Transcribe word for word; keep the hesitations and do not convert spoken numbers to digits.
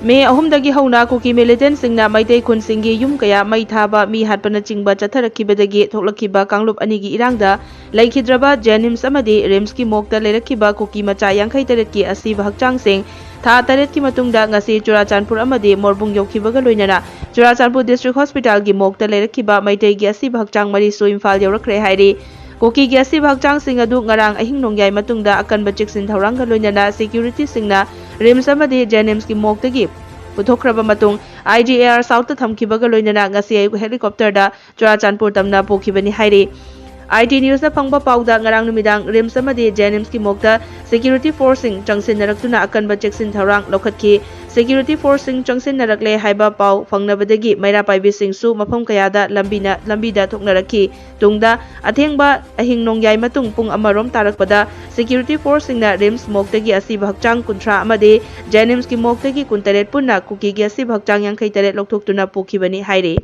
ꯃꯦ ꯑꯍꯨꯝꯗꯒꯤ ꯍꯧꯅ ꯀꯨꯀꯤ ꯃꯤꯂꯤꯇꯦꯟꯠꯁꯤꯡꯅ ꯃꯩꯇꯩ ꯈꯨꯟꯁꯤꯡꯒꯤ ꯌꯨꯝ ꯀꯌꯥ ꯃꯩ ꯊꯥꯕ, ꯃꯤ ꯍꯥꯠꯄꯅꯆꯤꯡꯕ ꯆꯠꯊꯔꯛꯈꯤꯕꯗꯒꯤ ꯊꯣꯛꯂꯛꯈꯤꯕ ꯀꯥꯡꯂꯨꯞ ꯑꯅꯤꯒꯤ ꯏꯔꯥꯡꯗ ꯂꯩꯈꯤꯗ꯭ꯔꯕ ꯖꯦꯅꯤꯝꯁ ꯑꯃꯗꯤ ꯔꯤꯝꯁꯀꯤ ꯃꯣꯔꯒꯇ ꯂꯩꯔꯛꯈꯤꯕ ꯀꯨꯀꯤ ꯃꯆꯥ ꯌꯥꯡꯈꯩ ꯇꯔꯦꯠꯀꯤ ꯑꯁꯤꯕ ꯍꯛꯆꯥꯡꯁꯤꯡ ꯊꯥ ꯇꯔꯦꯠꯀꯤ ꯃꯇꯨꯡꯗ ꯉꯁꯤ ꯆꯨꯔꯥꯆꯥꯟꯄꯨꯔ ꯑꯃꯗꯤ ꯃꯣꯔꯕꯨꯡ ꯌꯧꯈꯤꯕꯒ ꯂꯣꯏꯅꯅ ꯆꯨꯔꯥꯆꯥꯟꯄꯨꯔ ꯗꯤꯁꯇ꯭ꯔꯤꯛ ꯍꯣꯁꯄꯤꯇꯥꯜꯒꯤ ꯃꯣꯔꯒꯇ ꯂꯩꯔꯛꯈꯤꯕ ꯃꯩꯇꯩꯒꯤ ꯑꯁꯤꯕ ꯍꯛꯆꯥꯡ ꯃꯔꯤꯁꯨ ꯏꯝꯐꯥꯜ ꯌꯧꯔꯛꯈ꯭ꯔꯦ ꯍꯥꯏꯔꯤ꯫ ꯀꯨꯀꯤꯒꯤ ꯑꯁꯤꯕ ꯍꯛꯆꯥꯡꯁꯤꯡ ꯑꯗꯨ ꯉꯔꯥꯡ ꯑꯍꯤꯡ ꯅꯣꯡꯌꯥꯏ ꯃꯇꯨꯡꯗ ꯑꯀꯟꯕ ꯆꯦꯛꯁꯤꯟ ꯊꯧꯔꯥꯡꯒ ꯂꯣꯏꯅꯅ ꯁꯦꯀ꯭ꯌꯨꯔꯤꯇꯤꯁꯤꯡꯅ ꯔꯤꯝꯁ ꯑꯃꯗꯤ ꯖꯦꯅꯤꯝꯁꯀꯤ ꯃꯣꯔꯒꯇꯒꯤ ꯄꯨꯊꯣꯛꯈ꯭ꯔꯕ ꯃꯇꯨꯡ, ꯑꯥꯏ ꯖꯤ ꯑꯦ ꯑꯥꯔ ꯁꯥꯎꯠꯇ ꯊꯝꯈꯤꯕꯒ ꯂꯣꯏꯅꯅ ꯉꯁꯤ ꯑꯌꯨꯛ ꯍꯦꯂꯤꯀꯣꯞꯇꯔꯗ ꯆꯨꯔꯥꯆꯥꯟꯄꯨꯔ ꯇꯝꯅ ꯄꯨꯈꯤꯕꯅꯤ ꯍꯥꯏꯔꯤ꯫ ꯑꯥꯏ ꯇꯤ ꯅ꯭ꯌꯨꯁꯅ ꯐꯪꯕ ꯄꯥꯎꯗ ꯉꯔꯥꯡ ꯅꯨꯃꯤꯗꯥꯡ ꯔꯤꯝꯁ ꯑꯃꯗꯤ ꯖꯦꯅꯤꯝꯁꯀꯤ ꯃꯣꯔꯒꯇ ꯁꯦꯀ꯭ꯌꯨꯔꯤꯇꯤ ꯐꯣꯔꯁꯁꯤꯡ ꯆꯪꯁꯤꯟꯅꯔꯛꯇꯨꯅ ꯑꯀꯟꯕ ꯆꯦꯛꯁꯤꯟ ꯊꯧꯔꯥꯡ ꯂꯧꯈꯠꯈꯤ꯫ ꯁꯦꯀ꯭ꯌꯨꯔꯤꯇꯤ ꯐꯣꯔꯁꯁꯤꯡ ꯆꯪꯁꯤꯟꯅꯔꯛꯂꯦ ꯍꯥꯏꯕ ꯄꯥꯎ ꯐꯪꯅꯕꯗꯒꯤ ꯃꯩꯔꯥ ꯄꯥꯏꯕꯤꯁꯤꯡꯁꯨ ꯃꯐꯝ ꯀꯌꯥꯗ ꯂꯝꯕꯤꯅ, ꯂꯝꯕꯤꯗ ꯊꯣꯛꯅꯔꯛꯈꯤ꯫ ꯇꯨꯡꯗ ꯑꯊꯦꯡꯕ ꯑꯍꯤꯡ ꯅꯣꯡꯌꯥꯏ ꯃꯇꯨꯡ ꯄꯨꯡ ꯑꯃꯔꯣꯝ ꯇꯥꯔꯛꯄꯗ ꯁꯦꯀ꯭ꯌꯨꯔꯤꯇꯤ ꯐꯣꯔꯁꯁꯤꯡꯅ ꯔꯤꯝꯁ ꯃꯣꯔꯒꯇꯒꯤ ꯑꯁꯤꯕ ꯍꯛꯆꯥꯡ ꯀꯨꯟꯊ꯭ꯔꯥ ꯑꯃꯗꯤ ꯖꯦꯅꯤꯝꯁꯀꯤ ꯃꯣꯔꯒꯇꯒꯤ ꯀꯨꯟꯇꯔꯦꯠ ꯄꯨꯟꯅ ꯀꯨꯀꯤꯒꯤ ꯑꯁꯤꯕ ꯍꯛꯆꯥꯡ ꯌꯥꯡꯈꯩ ꯇꯔꯦꯠ ꯂꯧꯊꯣꯛꯇꯨꯅ ꯄꯨꯈꯤꯕꯅꯤ ꯍꯥꯏꯔꯤ꯫